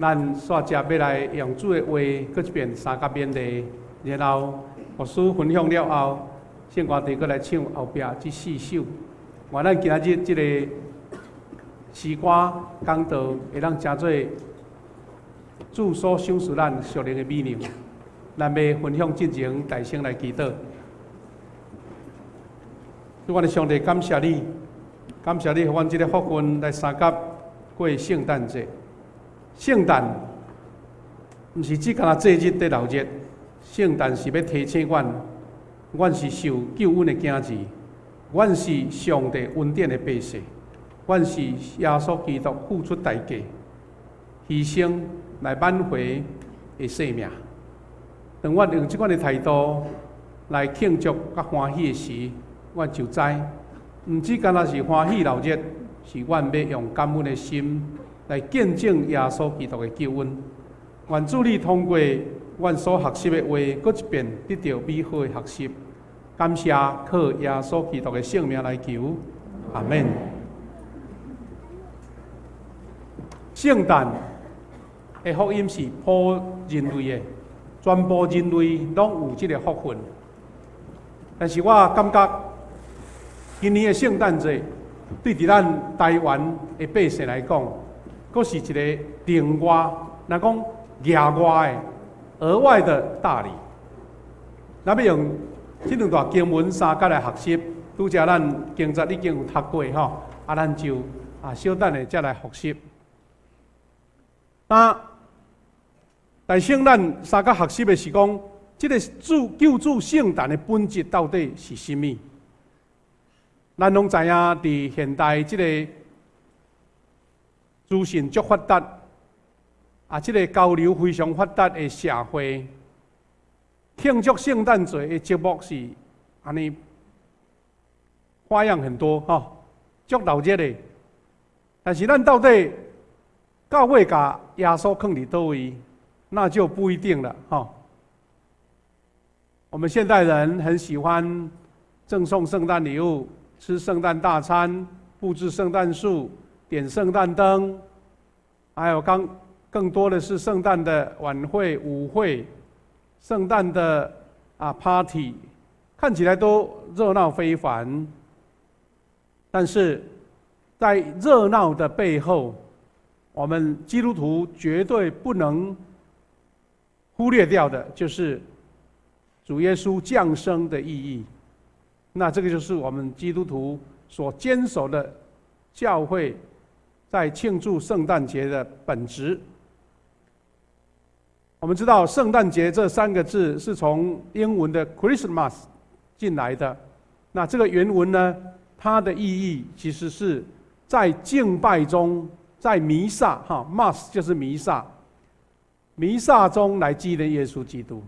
咱煞接欲來用主的話，閣一遍相佮勉勵，然後牧師分享了後，聖歌隊閣來唱後壁這四首。願咱今仔日這個詩歌講道，會當成做主所賞賜咱屬靈的美糧。咱欲分享進前，大聲來祈禱。主，阮的上帝，感謝你，感謝你予阮這个福分來相佮過聖誕節。聖誕毋是只干焦節日佇鬧熱，聖誕是欲提醒阮，阮是受救恩的囝兒，阮是上帝恩典的百姓，阮是耶穌基督付出代價、犧牲來挽回的生命。當阮用這款的態度來慶祝佮歡喜的時，阮就知，毋只干焦是歡喜鬧熱，是阮欲用感恩的心來見證耶穌基督的救恩。願主你通過阮所學習的話，閣一遍得著美好的學習。感謝靠耶穌基督的聖名來求，阿們。聖誕的福音是普人類的，全部人類攏有這个福分。但是我感覺，今年的聖誕節對佇咱台灣的百姓來講，閣是一个另外，若講額外的、額外的大禮。咱欲用這兩段經文相佮來學習，拄才咱經節已經有讀過吼，啊，咱就啊小等下才來複習。那但先咱相佮學習的是講，這个主救主聖誕的本質到底是啥物？咱攏知影，佇現代這個資訊足發達，啊，這个交流非常發達的社會，慶祝聖誕節的節目是按呢花樣很多吼，足鬧熱的。但是咱到底到尾共耶穌囥佇佗位，那就不一定了吼。我們現代人很喜歡贈送聖誕禮物、吃聖誕大餐、布置聖誕樹、點聖誕燈，還有剛更多的是聖誕的晚會、舞會、聖誕的啊 party，看起來都熱鬧非凡。但是在熱鬧的背後，我們基督徒絕對不能忽略掉的，就是主耶穌降生的意義。那這個就是我們基督徒所堅守的教會在慶祝聖誕節的本質。我們知道“聖誕節”這三個字是從英文的 Christmas 進來的。那這個原文呢，它的意義其實是在敬拜中，在彌撒哈，Mass 就是彌撒，彌撒中來紀念耶穌基督。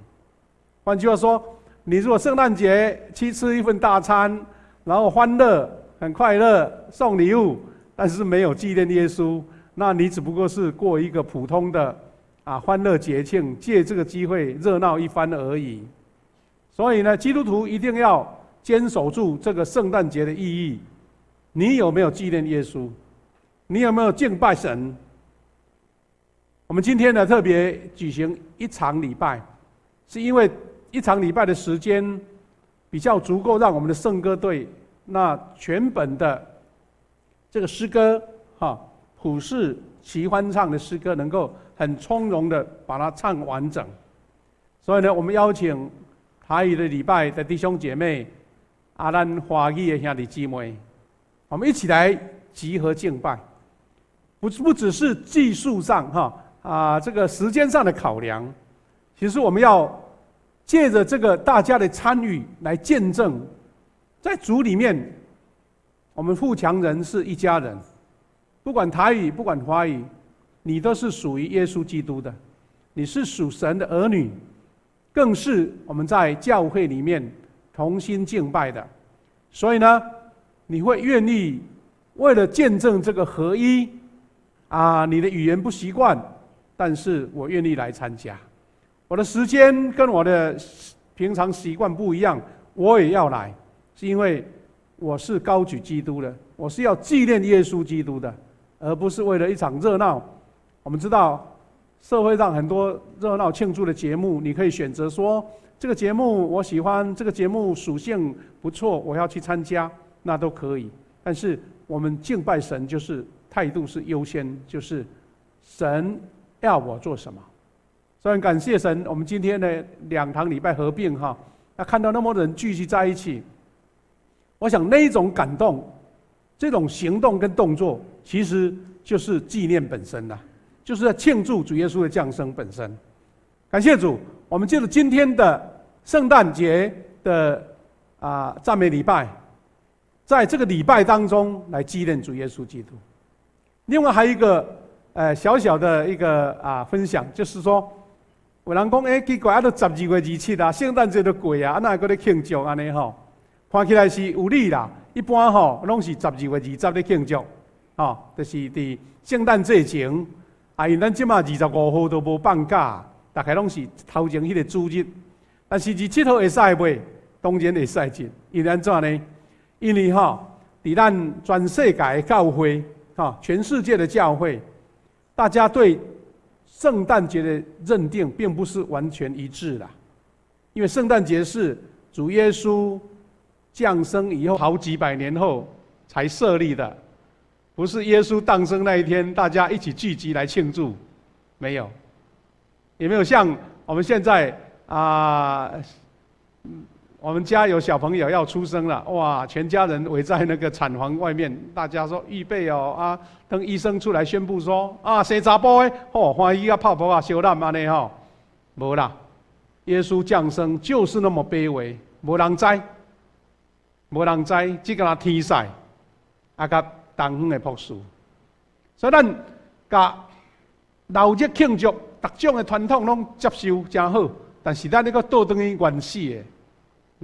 換句話說，你如果聖誕節去吃一份大餐，然後歡樂、很快樂，送禮物，但是沒有紀念耶穌，那你只不過是過一個普通的啊歡樂節慶，借這個機會熱鬧一番而已。所以呢，基督徒一定要堅守住這個聖誕節的意義。你有沒有紀念耶穌？你有沒有敬拜神？我們今天呢，特別舉行一場禮拜，是因為一場禮拜的時間比較足夠，讓我們的聖歌隊那全本的這個詩歌，哈，普世齊歡唱的詩歌，能夠很從容的把它唱完整。所以呢，我們邀請台語的禮拜的弟兄姐妹，啊，咱華語的兄弟姊妹，我們一起來集合敬拜，不只是技術上哈啊這個時間上的考量，其實我們要借着這個大家的參與來見證，在主裡面，我們富強人是一家人，不管台語，不管華語，你都是屬於耶穌基督的，你是屬神的兒女，更是我們在教會裡面同心敬拜的。所以呢，你會願意為了見證這個合一啊，你的語言不習慣，但是我願意來參加。我的時間跟我的平常習慣不一樣，我也要來，是因為我是高舉基督的，我是要紀念耶穌基督的，而不是為了一場熱鬧。我們知道社會上很多熱鬧慶祝的節目，你可以選擇說這個節目我喜歡，這個節目屬性不錯，我要去參加，那都可以。但是我們敬拜神，就是態度是優先，就是神要我做什麼。所以感謝神，我們今天的兩堂禮拜合併哈，那看到那麼多人聚集在一起，我想那一種感動，這種行動跟動作，其實就是紀念本身啦，就是在慶祝主耶穌的降生本身。感謝主，我們借著今天的聖誕節的讚美禮拜，在這個禮拜當中來紀念主耶穌基督。另外還有一個小小的一個分享，就是說，有人講，欸，奇怪，啊，都12月27啦，聖誕節都過啊，啊，哪會閣咧慶祝按呢吼？看起來是有理啦，一般吼攏是12月20咧慶祝，吼，就是佇聖誕節前，啊，因為咱這馬25號都無放假，大概攏是頭前彼個主日，但是27號會使袂？當然會使的，因為按怎呢？因為吼，佇咱全世界的教會，吼，全世界的教會，大家對聖誕節的認定並不是完全一致啦。因為聖誕節是主耶穌降生以後好幾百年後才設立的，不是耶穌誕生那一天大家一起聚集來慶祝，沒有，也沒有像我們現在啊，我們家有小朋友要出生了，哇，全家人圍在那個產房外面，大家說預備哦啊，等醫生出來宣布說啊，生查埔的，吼，歡喜啊，泡泡啊，相攬按呢吼，無啦，耶穌降生就是那麼卑微，無人知，無人知，只敢若天使，啊，佮東方的博士，所以咱共鬧熱慶祝，逐種的傳統攏接受誠好，但是咱呢閣倒轉去原始的。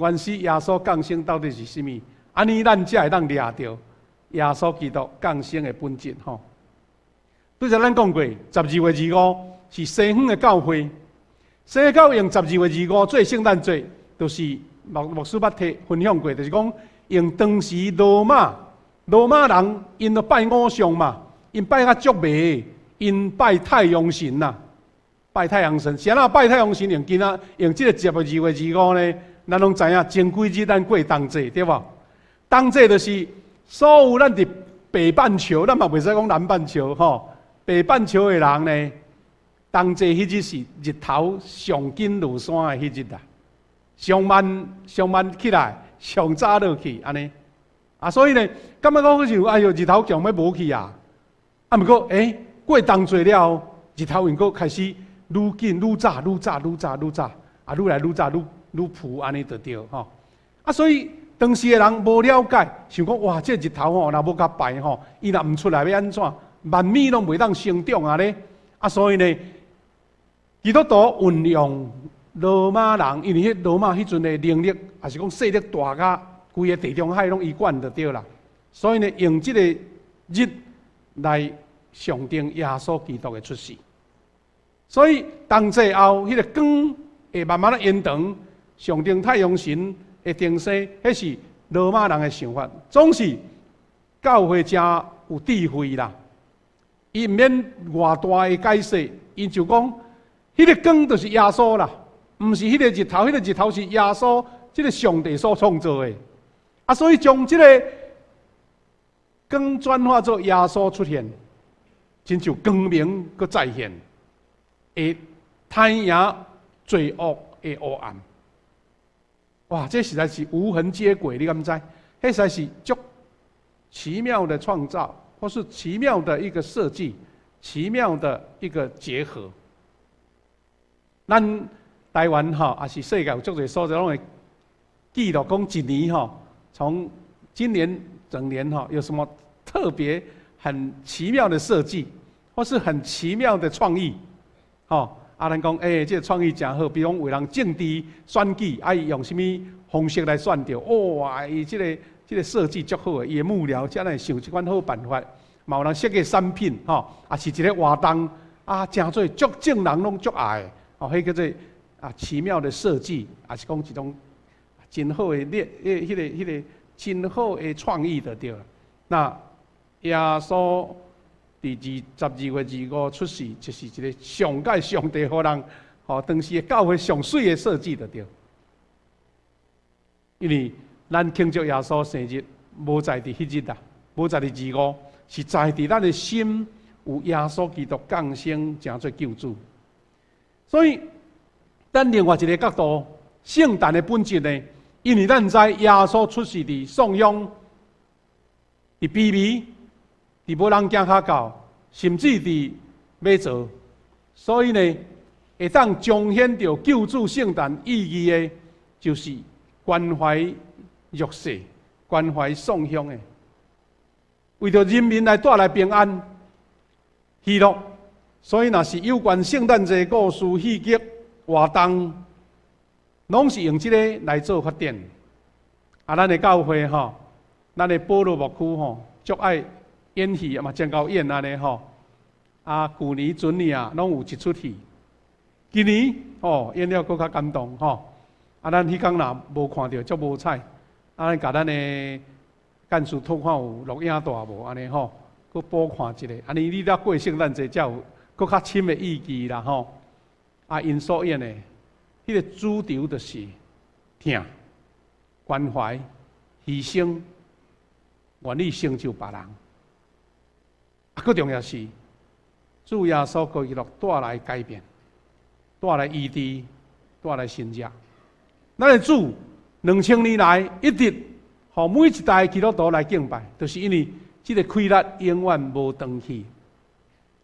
原始耶穌降生到底是啥物？按呢咱才會當掠著耶穌基督降生的本質吼。拄才咱講過，12月25是西方的教會，西方教會用十二月二五做聖誕節，就是牧師捌提分享過，就是講用當時羅馬人𪜶都拜偶像嘛，𪜶拜較足迷，𪜶拜太陽神啦，拜太陽神。是按怎拜太陽神？用今仔用這個12月25呢？咱攏知影，前幾日咱過冬節，對無？冬節就是所有咱佇北半球，咱嘛袂使講南半球吼。北半球的人呢，冬節彼日是日頭上緊落山的彼日啦，上慢上慢起來，上早落去，按呢。啊，所以呢，感覺講好像哎喲，日頭強欲無去啊。啊，毋過過冬節了後，日頭又閣開始愈緊愈早愈早愈早愈早，啊，愈來愈早愈愈浮按呢就對吼。啊，所以當時的人無了解，想講哇，這日頭吼，若無共拜吼，伊若毋出來欲按怎？萬物攏袂當生長啊咧。啊，所以呢，基督徒運用羅馬人，因為彼羅馬彼陣的能力，抑是講勢力大甲規個地中海攏伊管就對啦。所以呢，用這個日來象徵耶穌基督的出世。所以冬節後，彼個光會慢慢仔延長，象徵太陽神的定生，彼是羅馬人的想法。總是教會誠有智慧啦，伊毋免偌大的解釋，𪜶就講，彼個光就是耶穌啦，毋是彼個日頭，彼個日頭是耶穌，這個上帝所創造的。啊，所以將這個光轉化做耶穌出現，親像光明閣再現，會刣贏罪惡的黑暗。哇！這實在是無痕接軌，你敢知？彼實在是足奇妙的創造，或是奇妙的一個設計，奇妙的一個結合。咱台灣吼，抑是世界有足濟所在，攏會記錄講一年吼，從今年整年吼，有什麼特別很奇妙的設計，或是很奇妙的創意，吼。啊，咱講，欸，這個創意誠好，比如講有人政治選舉，啊，伊用啥物方式來選著，哇，伊這個設計足好的，伊的幕僚才會想這款好辦法。嘛有人設計產品，吼，抑是一個活動，啊，成做足眾人攏足愛的，哦，彼叫做奇妙的設計，抑是講一種真好的列，彼個真好的創意就對了。那耶穌佇12月25出世，就是一个上蓋上帝予人，吼，當時的教會上媠的設計就對。因為咱慶祝耶穌生日，無在佇彼日啦，無在佇二五，是在佇咱的心有耶穌基督降生，成做救主。所以，咱另外一個角度，聖誕的本質呢，因為咱知耶穌出世佇喪鄉，佇卑微，佇無人行跤到，甚至佇馬槽，所以呢，會當彰顯著救主聖誕意義的，就是關懷弱勢、關懷喪鄉的，為著人民來帶來平安、喜樂。所以，若是有關聖誕節故事、戲劇、活動，攏是用這個來做發展。啊，咱的教會吼，咱的保羅牧區吼，足愛演戲嘛，真𠢕演按呢吼。啊，舊年、前年啊，攏有一齣戲。今年吼演了閣較感動吼。啊，咱彼工若無看著，足無彩。啊，咱共咱的幹事託看有錄影帶無按呢吼，閣補看一下。按呢你才過聖誕節才有閣較深的意義啦吼。啊，𪜶所演的，彼個主軸就是疼、關懷、犧牲，願意成就別人。啊，閣重要是，主耶穌基督帶來改變，帶來醫治，帶來神蹟。咱的主2000年來一直予每一代基督徒來敬拜，就是因為這个氣力永遠無斷去。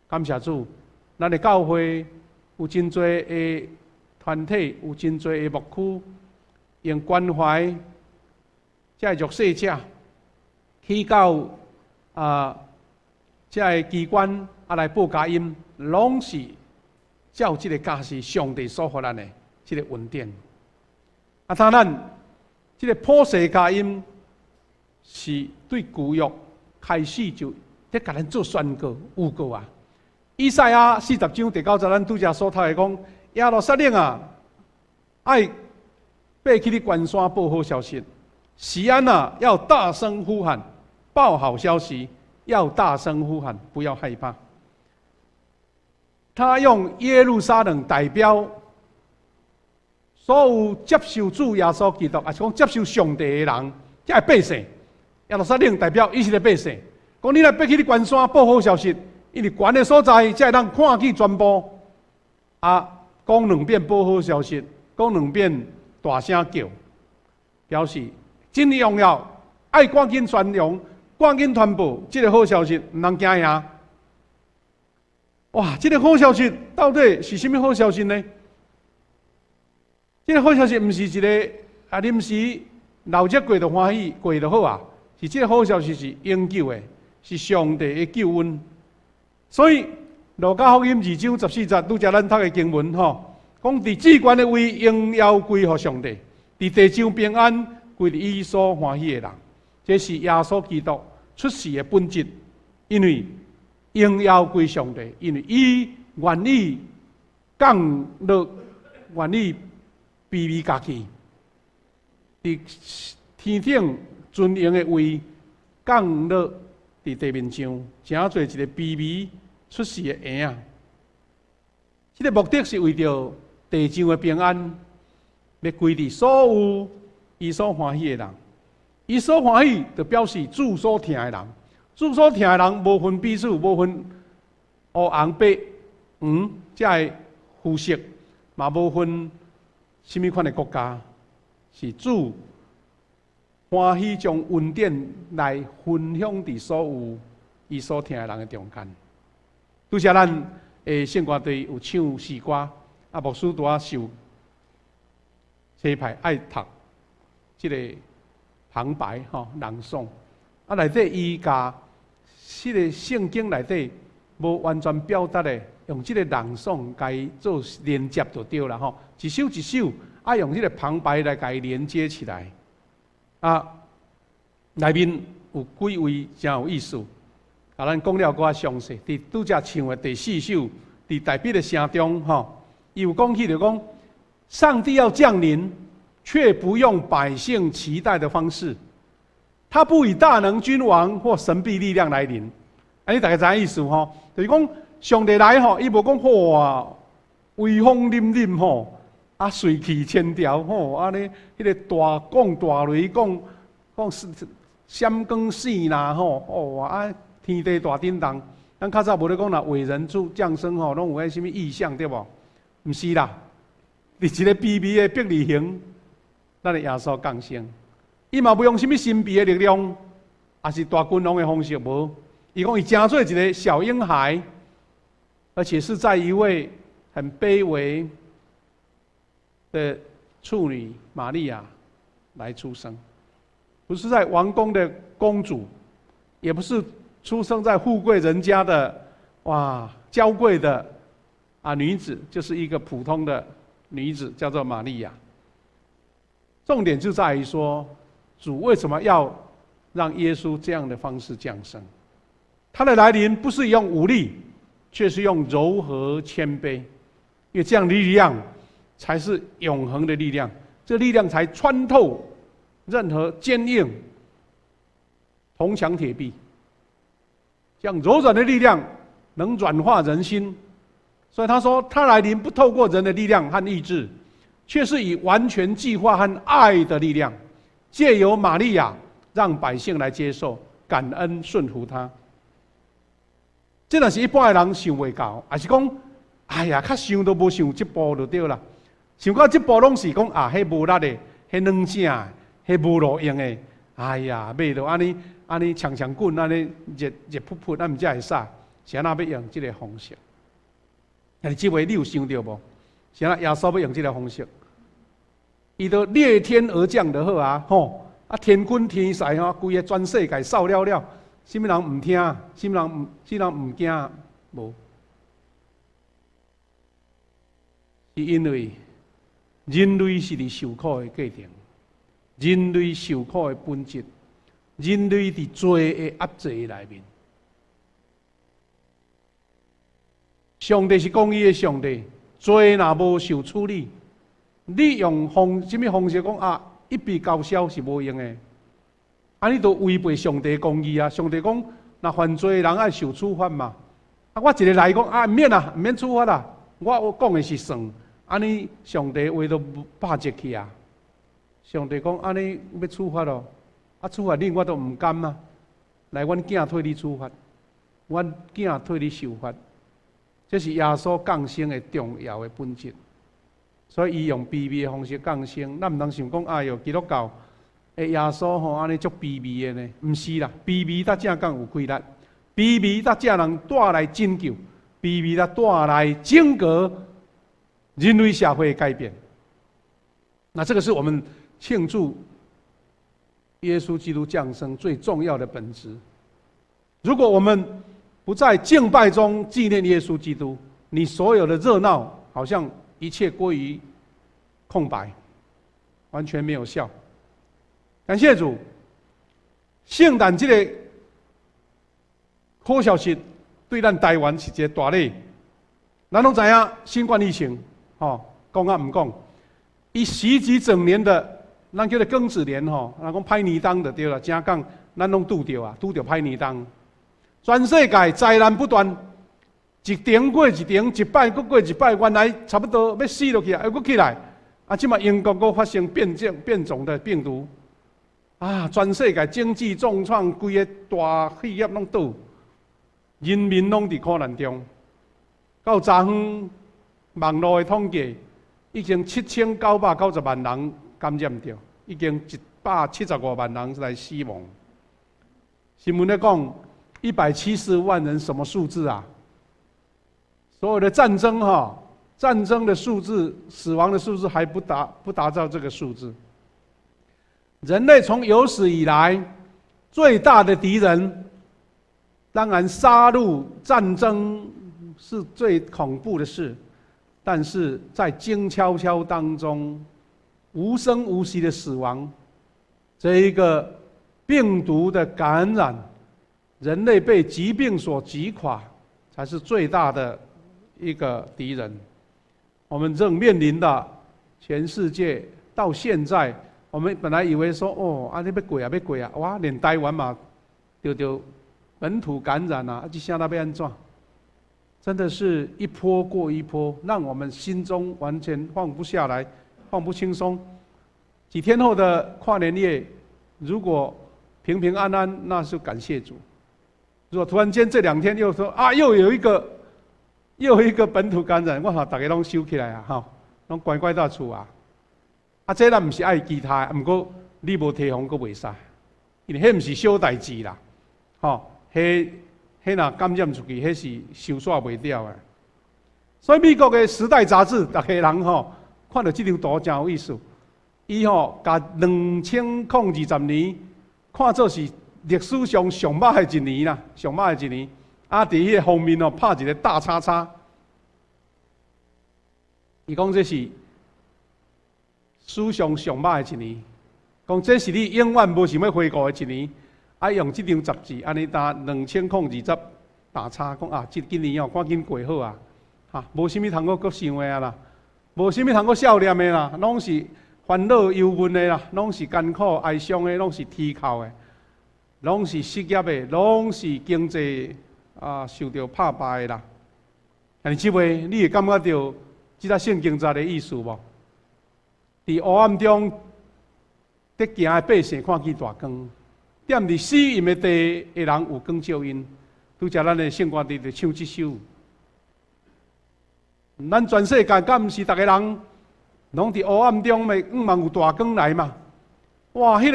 感謝主，咱的教會有真濟的團體，有真濟的牧區，用關懷這个弱勢者，去到啊，這个機關啊來報佳音，攏是照這个教示上帝所予咱的這个恩典。啊，當然，這个普世佳音是對舊約開始就佇共咱做宣告、預告啊。以賽亞40章第9節，咱拄才所讀的講：耶路撒冷啊，愛爬起你懸山報好消息；錫安啊，要大聲呼喊，報好消息，要大聲呼喊，不要害怕。他用耶路撒冷代表所有接受主耶穌基督，抑是講接受上帝的人，這个百姓。耶路撒冷代表以色列百姓，講你來爬起你懸山報好消息，因為懸的所在才會當看見全部。啊，講兩遍報好消息，講兩遍大聲叫，表示真重要，愛趕緊宣揚，趕緊傳播這个好消息，毋通驚嚇。哇，這个好消息到底是啥物好消息呢？這个好消息毋是一个啊臨時鬧熱過就歡喜過就好啊，是這个好消息是永久的，是上帝的救恩。所以，路加福音2章14節，拄才咱讀的經文吼，講佇至懸的位榮耀歸予上帝，佇地上平安歸佇伊所歡喜的人。這是耶穌基督出世的本質，因為榮耀歸上帝，因為伊願意降落，願意卑微家己，佇天頂尊榮的位降落佇地面上，成做一个卑微出世的嬰仔。這个目的是為著地上的平安，欲歸佇所有伊所歡喜的人。伊所歡喜，就表示主所疼的人。主所疼的人，無分彼此，無分烏紅白黃，這个膚色，嘛無分啥物款的國家，是主歡喜將恩典來分享佇所有伊所疼的人的中間。拄才咱的聖歌隊有唱詩歌，啊，牧師拄仔受差派愛讀這个旁白吼朗誦，啊內底伊共這个聖經內底無完全表達的，用這个朗誦共伊做連接就對啦吼，一首一首啊用這个旁白來共伊連接起來，啊內面有幾位誠有意思，共咱講了閣較詳細。佇拄才唱的第四首，佇大衛的聲中吼，伊有講起就講，上帝要降臨，卻不用百姓期待的方式，他不以大能君王或神秘力量來臨，啊，你大概知影意思吼？就是講上帝來吼，伊無講哇威風凜凜吼，啊帥氣千條吼，按呢彼个大講大雷講講閃光閃啦吼，哦啊天地大震動。咱較早無咧講啦，偉人出降生吼，攏有彼啥物異象對無？毋是啦，佇一个卑微的伯利恆，咱的耶穌降生，伊嘛無用啥物神秘的力量，抑是大君王的方式無。伊講伊成做一个小嬰孩，而且是在一位很卑微的處女瑪利亞來出生，不是在王宮的公主，也不是出生在富貴人家的哇嬌貴的啊女子，就是一個普通的女子，叫做瑪利亞。重點就在於說，主為什麼要讓耶穌這樣的方式降生？他的來臨不是用武力，卻是用柔和謙卑，因為這樣的力量才是永恆的力量，這力量才穿透任何堅硬銅牆鐵壁。這樣柔軟的力量能軟化人心，所以他說他來臨不透過人的力量和意志，卻是以完全計劃和愛的力量，借由瑪利亞讓百姓來接受、感恩、順服他。這若是一般的人想袂到，抑是講，哎呀，較想都無想這步就對啦。想到這步攏是講啊，彼無力的，彼軟正，彼無路用的，哎呀，買著按呢按呢強強滾，按呢熱熱噗噗，咱毋才會使，是按怎欲用這个方式？但是這回你有想著無？是按怎耶穌欲用這个方式？伊都裂天而降就好啊，吼！啊，天軍天勢吼，規个全世界掃了了，啥物人毋聽？啥物人毋？啥人毋驚？無，是因為人類是佇受苦的過程，人類受苦的本質，人類佇罪的壓制內面。上帝是公義的上帝，罪若無受處理，你用方啥物方式講啊？一筆勾銷是無用的，按呢都違背上帝公義啊！上帝講，若犯罪的人愛受處罰嘛。啊，我一个來講啊，毋免啦，毋免處罰啦。我講的是算，按呢上帝話都拍折去啊！上帝講按呢欲處罰咯，啊處罰恁我都毋甘啊！來，阮囝替你處罰，阮囝替你受罰，這是耶穌降生的重要的本質。所以伊用卑微的方式降生，咱毋通想講，哎喲，基督教的耶穌吼按呢足卑微的呢？毋是啦，卑微才正講有氣力，卑微才正能帶來拯救，卑微才帶來整個人類社會的改變。那這個是我們慶祝耶穌基督降生最重要的本質。如果我們不在敬拜中紀念耶穌基督，你所有的熱鬧好像一切歸於空白，完全沒有效。感謝主，聖誕這个好消息對咱台灣是一个大禮。咱攏知影新冠疫情，吼，講抑毋講，伊襲擊整年的，咱叫做庚子年吼，咱講歹年冬就對啦，正講咱攏拄著啊，拄著歹年冬，全世界災難不斷。一場過一場，一擺閣過一擺，原來差不多欲死落去啊，又閣起來。啊，這馬英國閣發生變種變種的病毒，啊，全世界經濟重創，規個大企業攏倒，人民攏佇苦難中。到昨昏網路的統計，已經7990萬人感染著，已經175萬人來死亡。新聞咧講，170萬人什麼數字啊？所有的戰爭哈，戰爭的數字、死亡的數字還不達到這個數字。人類從有史以來最大的敵人，當然殺戮、戰爭是最恐怖的事，但是在靜悄悄當中，無聲無息的死亡，這一個病毒的感染，人類被疾病所擊垮，才是最大的一個敵人。我們正面臨的全世界到現在，我們本來以為說哦，按呢欲過啊，欲過啊，哇，連台灣嘛，著著本土感染啊，這下欲按怎？真的是一波過一波，讓我們心中完全放不下來，放不輕鬆。幾天後的跨年夜，如果平平安安，那是感謝主。如果突然間這兩天又說啊，又有一個本土感染，我靠，大家攏收起來啊，吼，攏乖乖佇厝啊。啊，這咱毋是愛其他，毋過你無提防，閣袂使，因為彼毋是小代誌啦，吼，彼若感染出去，彼是收煞袂掉的。所以美國的《時代》雜誌，逐家人吼看著這張圖誠有意思，伊吼共2020年看做是歷史上上歹的一年啦，上歹的一年。啊，佇彼個封面哦，拍一個大叉叉。伊講這是史上上歹的一年，講這是你永遠無想欲回顧的一年。啊，用這張雜誌按呢打2020打叉，講啊，這今年哦，趕緊過好啊，哈，無啥物通閣閣想的啊啦，無啥物通閣笑念的啦，攏是煩惱憂悶的啦，攏是艱苦哀傷的，攏是啼哭的，攏是失業的，攏是經濟啊受著拍敗的啦。但是這回你會感覺著這個聖經節的意思無？佇黑暗中得行的百姓看見大光，踮佇死蔭的地的人有光照𪜶。拄才咱的聖歌隊就唱這首。咱全世界敢毋是逐个人攏佇黑暗中嘛，向望有大光來嘛？哇！彼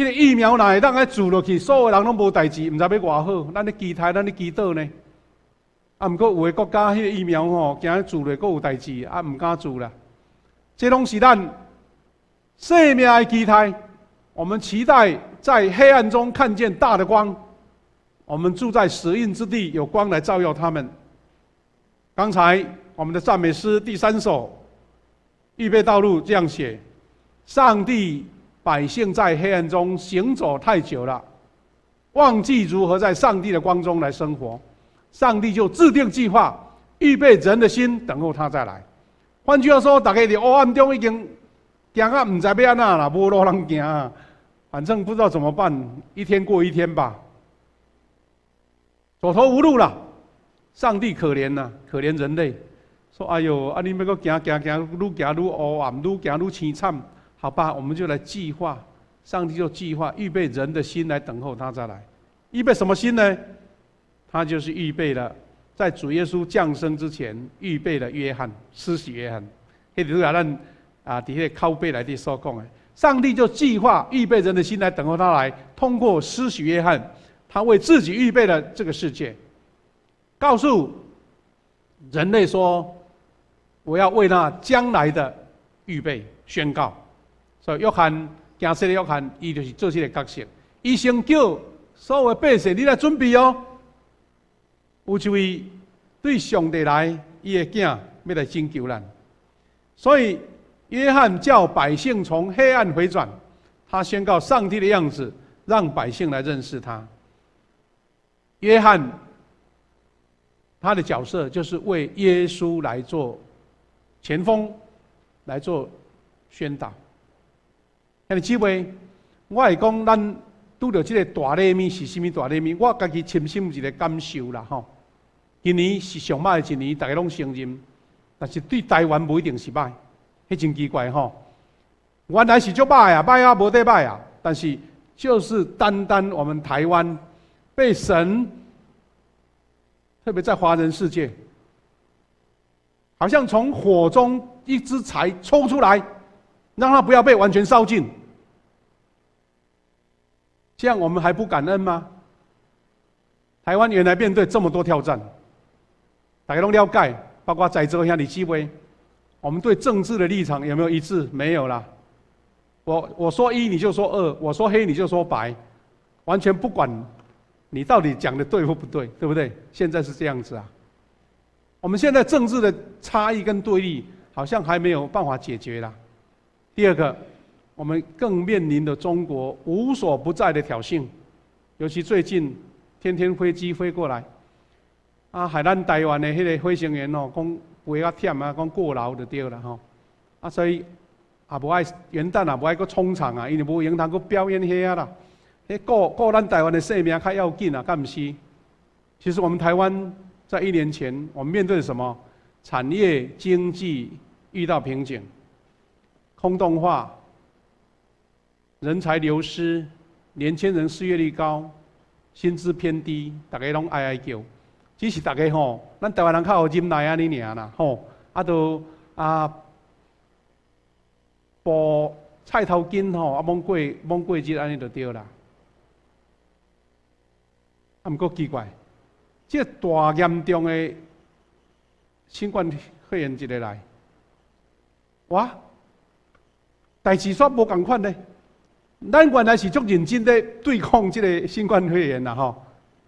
個疫苗若會當愛注落去，所有人攏無代誌，毋知欲偌好。咱咧期待，咱咧祈禱呢。啊，毋過有的國家彼個疫苗吼，驚注落閣有代誌，啊，毋敢注啦。這攏是咱生命的期待。我們期待在黑暗中看見大的光。我們住在死蔭之地，有光來照耀他們。剛才我們的讚美詩第三首《預備道路》這樣寫：上帝百姓在黑暗中行走太久了，忘記如何在上帝的光中來生活。上帝就制定計劃，預備人的心，等候他再來。換句話說，大家佇黑暗中已經行甲毋知欲按怎啦，無路通行，反正不知道怎麼辦，一天過一天吧，走投無路了。上帝可憐吶，可憐人類，說：哎喲，啊你欲閣行行行，愈行愈黑暗，愈行愈凄慘。好吧，我們就來計劃。上帝就計劃預備人的心來等候他再來。預備什麼心呢？他就是預備了，在主耶穌降生之前，預備了約翰，施洗約翰。彼就是咱啊，佇彼個口碑內底所講的，上帝就計劃預備人的心來等候他來，通過施洗約翰，他為自己預備了這個世界，告訴人類說：我要為那將來的預備宣告。所以約翰，行洗的約翰，伊就是做這個角色，伊先叫所有的百姓，你來準備哦。有一位對上帝來，伊的囝欲來拯救咱，所以約翰叫百姓從黑暗回轉，他宣告上帝的樣子，讓百姓來認識他。約翰他的角色就是為耶穌來做前鋒，來做宣導。兄弟姊妹，我會講咱拄著這個大禮物是啥物大禮物？我家己親身有一個感受啦，吼。今年是上歹的一年，大家攏承認，但是對台灣無一定是歹，彼真奇怪吼。原來是足歹啊，歹啊無得歹啊，但是就是單單我們台灣被神，特別在華人世界，好像從火中一支柴抽出來，讓它不要被完全燒盡。這樣我們還不感恩嗎？台灣原來面對這麼多挑戰，大家攏了解，包括在座兄弟姊妹，我們對政治的立場有沒有一致？沒有啦。我說一你就說二，我說黑你就說白，完全不管你到底講的對或不對，對不對？現在是這樣子啊。我們現在政治的差異跟對立，好像還沒有辦法解決啦。第二個，我們更面臨的中國無所不在的挑釁，尤其最近天天飛機飛過來，啊，害咱台灣的彼個飛行員哦，講飛較忝啊，講過勞就對啦吼，啊，所以也無愛元旦也無愛閣衝場啊，因為無閒通閣表演彼啊啦。彼顧顧咱台灣的性命較要緊啊，敢毋是？其實我們台灣在一年前，我們面對什麼？產業經濟遇到瓶頸，空洞化，人才流失，年輕人失業率高，薪資偏低，逐家攏哀哀叫。只是逐家吼，咱台灣人較會忍耐按呢爾啦，吼，啊都啊，跋菜頭巾吼，啊，罔過罔過日按呢就對啦。啊，毋過奇怪，這個大嚴重的新冠肺炎一个來，哇，代誌煞無仝款咧。咱原來是足認真咧對抗這個新冠肺炎啦，吼。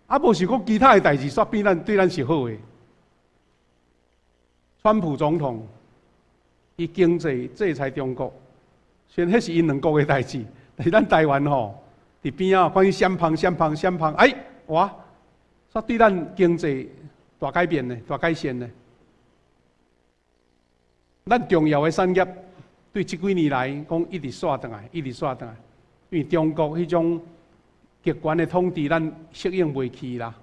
啊，無想講其他的代誌煞變咱對咱是好的。川普總統伊經濟制裁中國，雖然彼是𪜶兩國的代誌，但是咱台灣吼，佇邊仔看伊閃芳閃芳閃芳，哎，哇，煞對咱經濟大改變呢，大改善呢。咱重要的產業對這幾年來講一直煞轉來，一直煞轉來，因為中國彼種極權的統治，咱適應袂去啦。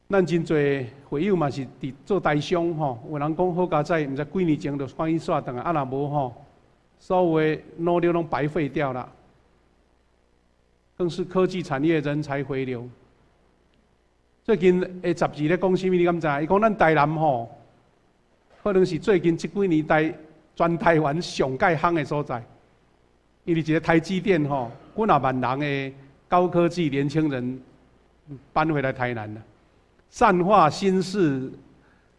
咱真濟會友嘛是佇做台商吼，有人講好佳哉，毋知幾年前就趕緊煞轉來，啊若無吼，所有的努力攏白費掉啦。更是科技產業人才回流。最近的雜誌咧講啥物？你敢知？伊講咱台南吼，可能是最近這幾年台全台灣上蓋夯的所在。因為一個台積電吼，幾若萬人的高科技年輕人搬回來台南啦。善化新市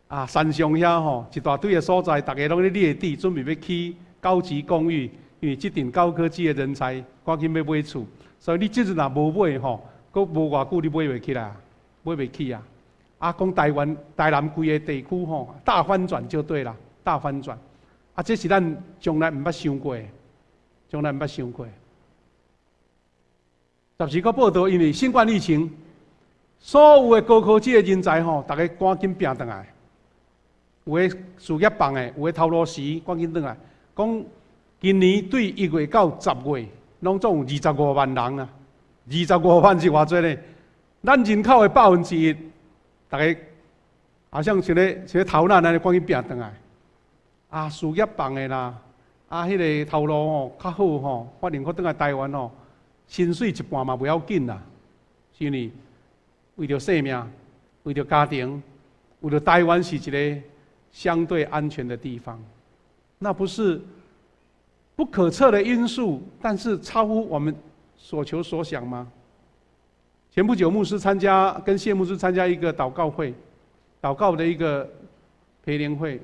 啊，山上遐吼，一大堆的所在，逐家攏咧獵地，準備欲起高級公寓。因為這陣高科技的人才趕緊欲買厝，所以你這陣若無買吼，閣無偌久你買袂起來，買袂起啊！啊，講台灣台南規个地區吼，大翻轉就對啦，大翻轉。啊，這是咱從來毋捌想過的，從來毋捌想過。雜誌閣報道，因為新冠疫情，所有的高科技的人才吼，逐家趕緊拚轉來。有的事業放的，有的頭路時趕緊轉來。講今年對1月到10月，攏總有25萬人啊！二十五萬是偌濟咧？咱人口的1%，逐家好像像咧像咧逃難按呢，趕緊拚轉來。啊，事業放的啦，啊，彼个頭路吼較好吼，反正閣轉來台灣吼，薪水一半嘛袂要緊啦，是因為為著性命，為著家庭，為著台灣是一個相對安全的地方，那不是不可測的因素，但是超乎我們所求所想嗎？前不久，牧師參加跟謝牧師參加一個禱告會，禱告的一個培靈會，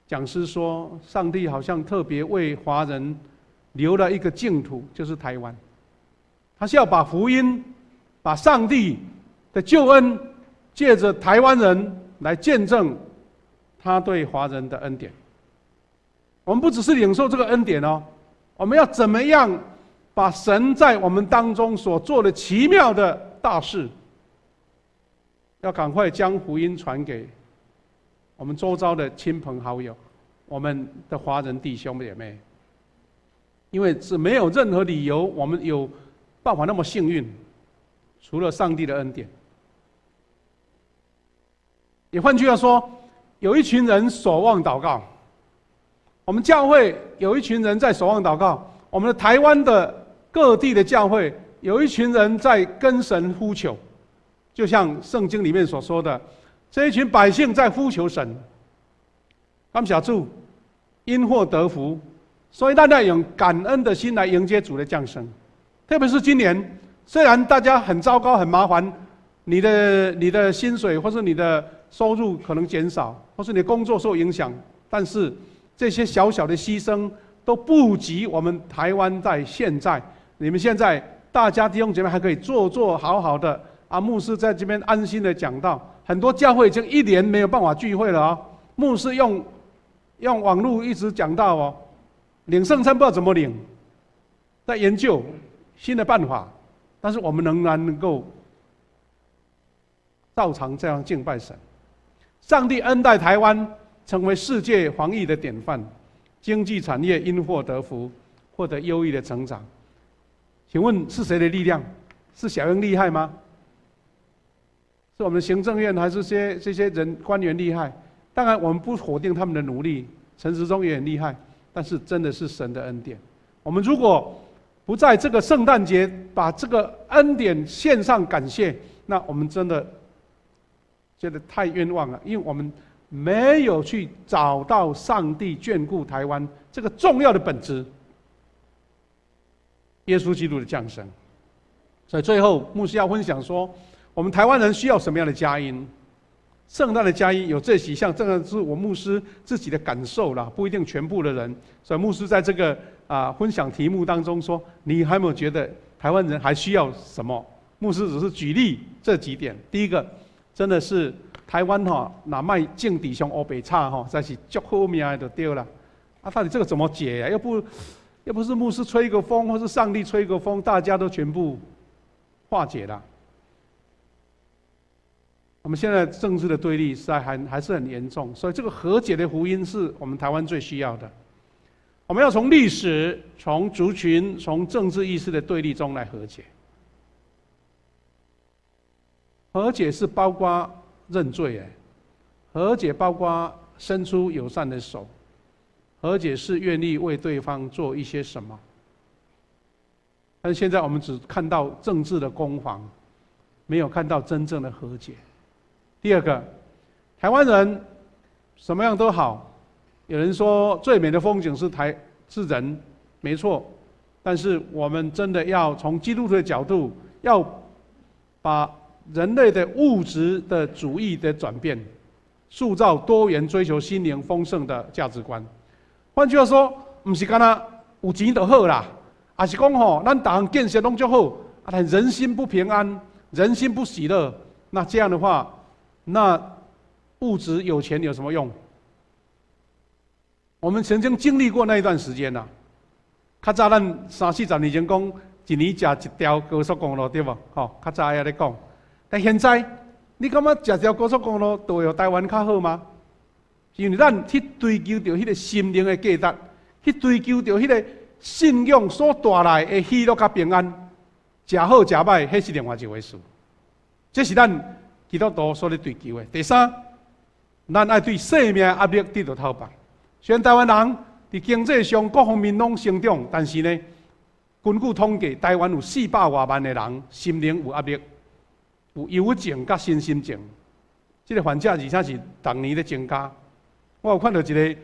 講師說，上帝好像特別為華人留了一個淨土，就是台灣。他是要把福音、把上帝的救恩，借着台灣人來見證他對華人的恩典。我們不只是領受這個恩典哦，我們要怎麼樣把神在我們當中所做的奇妙的大事，要趕快將福音傳給我們周遭的親朋好友，我們的華人弟兄姐妹，因為是沒有任何理由我們有辦法那麼幸運，除了上帝的恩典。也換句話說，有一群人守望禱告，我們教會有一群人在守望禱告，我們的台灣的各地的教會有一群人在跟神呼求，就像聖經裡面所說的，這一群百姓在呼求神。感謝主，因禍得福，所以大家用感恩的心來迎接主的降生。特別是今年，雖然大家很糟糕、很麻煩，你的薪水或是你的收入可能減少，或是你的工作受影響，但是這些小小的犧牲都不及我們台灣在現在。你們現在大家弟兄姐妹還可以坐坐好好的，啊，牧師在這邊安心的講道。很多教會已經一年沒有辦法聚會了哦，牧師用網路一直講道哦，領聖餐不知道怎麼領，在研究新的辦法，但是我們仍然能夠照常這樣敬拜神。上帝恩待台灣，成為世界防疫的典範，經濟產業因禍得福，獲得優異的成長。請問是誰的力量？是小英厲害嗎？是我們行政院還是這些人官員厲害？當然，我們不否定他們的努力，陳時中也很厲害，但是真的是神的恩典。我們如果不在這個聖誕節把這個恩典獻上感謝，那我們真的覺得太冤枉了，因為我們沒有去找到上帝眷顧台灣這個重要的本質——耶穌基督的降生。所以最後，牧師要分享說，我們台灣人需要什麼樣的佳音？聖誕的佳音有這幾項，這個是我牧師自己的感受啦，不一定全部的人。所以牧師在這個分享題目當中說，你還有沒有覺得台灣人還需要什麼？牧師只是舉例這幾點。第一個，真的是台灣哈，若莫政治上烏白吵吼，實在是足好命的就對了。啊，到底這個怎麼解啊？又不是牧師吹個風，或是上帝吹個風，大家都全部化解了。我們現在政治的對立實在還是很嚴重，所以這個和解的福音是我們台灣最需要的。我們要從歷史、從族群、從政治意識的對立中來和解。和解是包括認罪，哎，和解包括伸出友善的手，和解是願意為對方做一些什麼。但是現在我們只看到政治的攻防，沒有看到真正的和解。第二個，台灣人什麼樣都好。有人說最美的風景是台是人，沒錯。但是我們真的要從基督徒的角度，要把人類的物質的主義的轉變，塑造多元追求心靈豐盛的價值觀。換句話說，毋是干焦有錢就好啦，抑是講吼，咱逐項建設攏足好，啊，但人心不平安，人心不喜樂，那這樣的話，那物質有錢有什麼用？我們曾經經歷過那一段時間吶。較早咱三四十年前講，一年食一條高速公路對無？吼，較早會按呢講。但現在，你感覺食條高速公路就會予台灣較好嗎？因為咱去追求著彼個心靈的價值，去追求著彼個信仰所帶來的喜樂佮平安，食好食䆀，彼是另外一回事。這是咱基督徒所咧追求的。第三，咱愛對生命壓力得到透放。雖然台灣人佇經濟上各方面攏成長，但是呢，根據統計，台灣有400外萬的人心靈有壓力，有憂鬱症佮身心症。這個患者而且是逐年咧增加。我有看到一個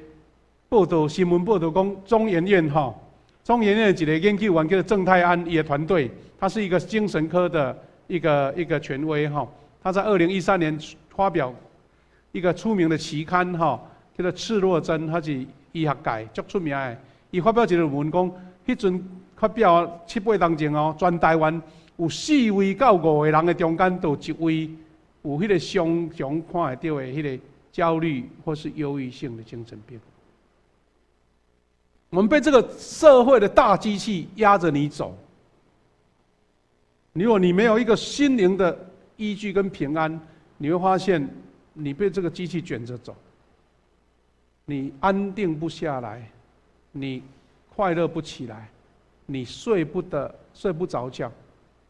報道，新聞報道講，中研院吼，中研院一個研究員叫做鄭泰安，伊的團隊，他是一個精神科的一個權威吼。他在2013年發表一個出名的期刊吼，叫做《刺胳針》，他是醫學界足出名的。伊發表一個論文講，彼陣發表七八冬前哦，全台灣有四位到五個人的中間，就有一位有彼個常常看會著的彼個焦慮或是憂鬱性的精神病。我們被這個社會的大機器壓着你走。如果你沒有一個心靈的依據跟平安，你會發現你被這個機器捲着走，你安定不下來，你快樂不起來，你睡不得，睡不着覺，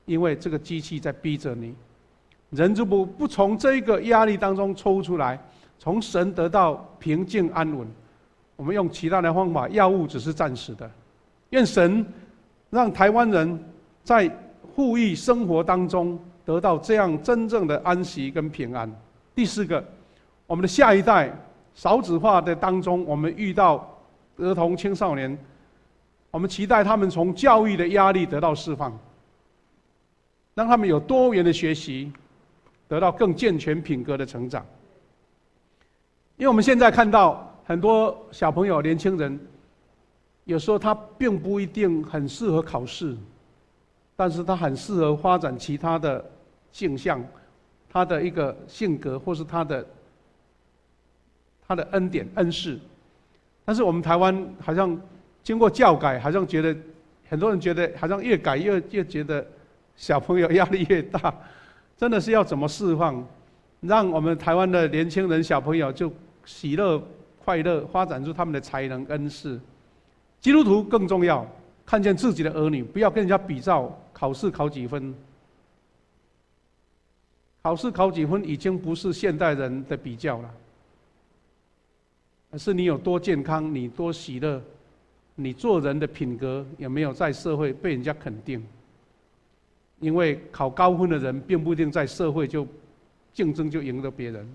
因為這個機器在逼着你。人如果不從這個壓力當中抽出來，從神得到平靜安穩，我們用其他的方法，藥物只是暫時的。願神讓台灣人在富裕生活當中得到這樣真正的安息跟平安。第四個，我們的下一代少子化的當中，我們遇到兒童青少年，我們期待他們從教育的壓力得到釋放，讓他們有多元的學習，得到更健全品格的成長。因為我們現在看到很多小朋友、年輕人，有時候他並不一定很適合考試，但是他很適合發展其他的性向，他的一個性格或是他的恩典恩賜。但是我們台灣好像經過教改，好像覺得很多人覺得好像越改越覺得小朋友壓力越大，真的是要怎麼釋放，讓我們台灣的年輕人小朋友就喜樂快樂，發展出他們的才能恩賜。基督徒更重要，看见自己的儿女，不要跟人家比照考试考几分。考试考几分已经不是现代人的比较了，而是你有多健康，你多喜乐，你做人的品格有没有在社会被人家肯定？因为考高分的人，并不一定在社会就竞争就赢得别人。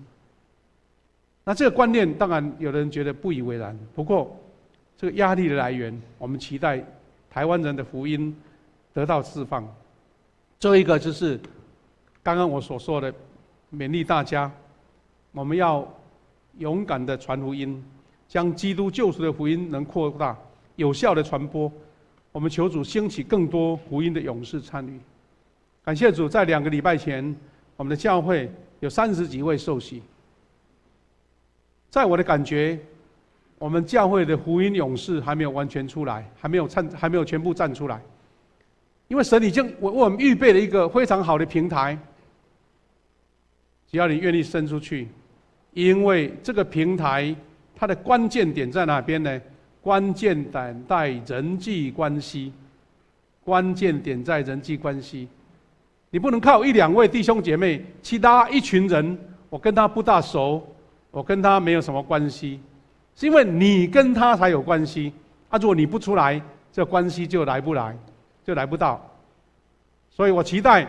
那这个观念，当然有的人觉得不以为然。不过，这个压力的来源，我们期待台湾人的福音得到释放。最后一个就是刚刚我所说的，勉励大家，我们要勇敢的传福音，将基督救赎的福音能扩大、有效的传播。我们求主兴起更多福音的勇士参与。感谢主，在2个礼拜前，我们的教会有30几位受洗。在我的感觉，我们教会的福音勇士还没有完全出来，还没有全部站出来，因为神已经为我们预备了一个非常好的平台，只要你愿意伸出去，因为这个平台它的关键点在哪边呢？关键点在人际关系，关键点在人际关系。你不能靠一两位弟兄姐妹，其他一群人，我跟他不大熟，我跟他没有什么关系，是因为你跟他才有关系。啊，如果你不出来，这关系就来不来，就来不到。所以我期待，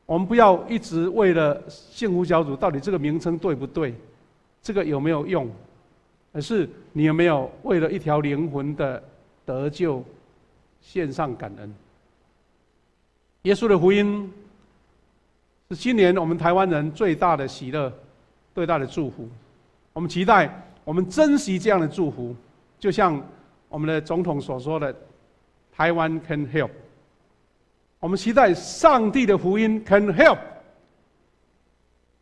我们不要一直为了幸福小组到底这个名称对不对，这个有没有用，而是你有没有为了一条灵魂的得救，献上感恩。耶稣的福音是今年我们台湾人最大的喜乐，最大的祝福。我们期待，我们珍惜这样的祝福，就像我们的总统所说的：“Taiwan can help。”我们期待上帝的福音 can help，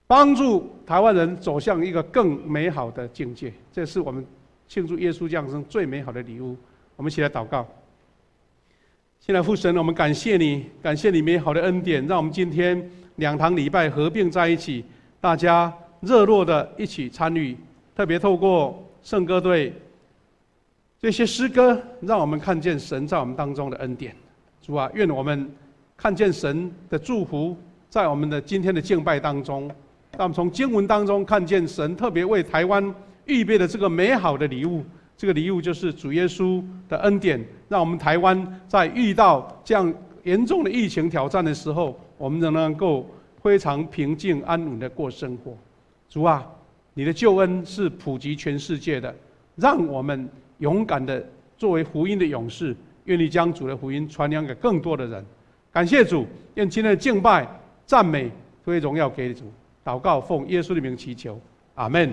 帮助台湾人走向一个更美好的境界。这是我们庆祝耶稣降生最美好的礼物。我们一起来祷告。亲爱的父神，我们感谢你，感谢你美好的恩典，让我们今天两堂礼拜合并在一起，大家热络的一起参与。特别透过圣歌队这些诗歌，让我们看见神在我们当中的恩典。主啊，愿我们看见神的祝福在我们的今天的敬拜当中，让我们从经文当中看见神特别为台湾预备的这个美好的礼物。这个礼物就是主耶稣的恩典，让我们台湾在遇到这样严重的疫情挑战的时候，我们仍能够非常平静安稳的过生活。主啊，你的救恩是普及全世界的，让我们勇敢的作为福音的勇士，愿意将主的福音传扬给更多的人。感谢主，愿今天的敬拜、赞美归荣耀给主。祷告，奉耶稣的名祈求，阿门。